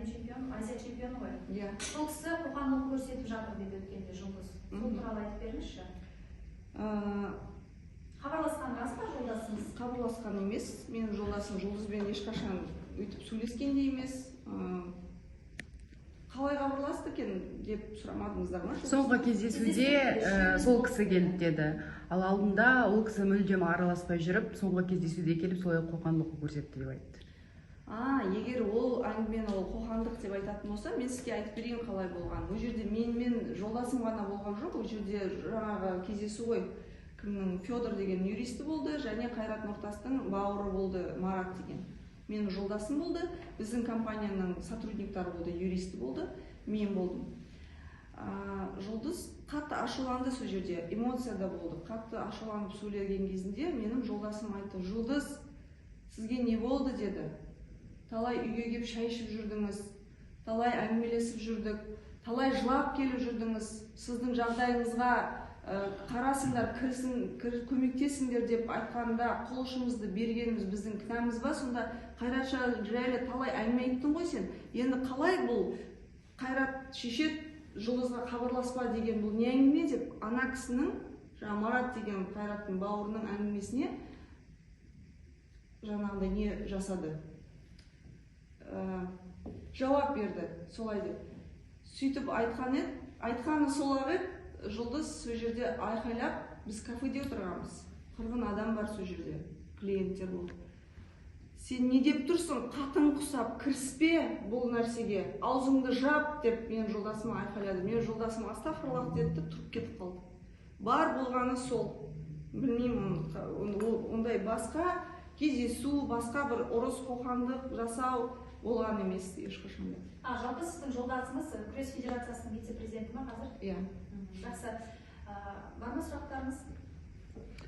Әлем чемпионы, Азия чемпионы ғой. Иә. Сол кісі қоқанлық көрсетіп жатыр деді өткенде Жұлдыз. Сол туралы айтып беріңізші. Хабарласқан рас па жолдасыңыз? Хабарласқан емес. Менің жолдасым Жұлдызбен ешқашан өйтіп сөйлескен де емес. Қалай хабарласты екен деп сұрамадыңыздар ма? Соңғы кездесуде сол кісі келді деді. Ал алдында ол кісі мүлдем араласпай жүріп, соңғы кездесуде келіп, солай қоқанлық көрсетті деп айтты. А, егер ол әңгімені ол қоқандық деп айтатын болса, мен сізге айтып берейін қалай болғанын. Ол жерде менімен жолдасым ғана болған жоқ, ол жерде жаңағы кездесу ғой. Кімнің, Федор деген юристі болды және Қайрат Нұртастың бауыры болды, Марат деген. Менің жолдасым болды, біздің компанияның сотрудниктары болды, юристі болды, мен болдым. Жұлдыз қатты ашуланды сол жерде, эмоцияда болды. Қатты ашуланып сөйлеген кезінде менің жолдасым айтты: «Жұлдыз, сізге не болды?» – деді. «Талай үйге келіп шай ішіп жүрдіңіз, талай әңгімелесіп жүрдік, талай жылап келіп жүрдіңіз. Сіздің жағдайыңызға қарасыңдар, кірсін, көмектесіңдер деп айтқанда қол ұшымызды бергеніміз біздің кінәміз ба сонда? Қайрат жайлы талай әңгіме айттың ғой сен. Енді қалай бұл Қайрат шешеді, Жұлдызға хабарласпа деген бұл не әңгіме?» – деп, ана кісінің, жаңа Марат деген Қайраттың бауырының әңгімесіне жаңағындай не жасады, жауап берді солай деп. Сөйтіп айтқан еді, айтқаны сол-ақ еді. Жұлдыз сол жерде айқайлап, біз кафеде отырғанбыз, қырғын адам бар сол жерде, клиенттер болды. «Сен не деп тұрсың, қатын құсап, кіріспе бұл нәрсеге, аузыңды жап», – деп менің жолдасыма айқайлады. Менің жолдасым «Астағфираллах» деді де тұрып кетіп қалды. Бар болғаны сол. Білмеймін, ондай басқа кездесу, басқа бір ұрыс, қоқандық жасау болған емес ешқашан да. А, жалпы сіздің жолдасыңыз күрес федерациясының вице президенті ма қазір? Иә. Жақсы. Бар ма сұрақтарыңыз?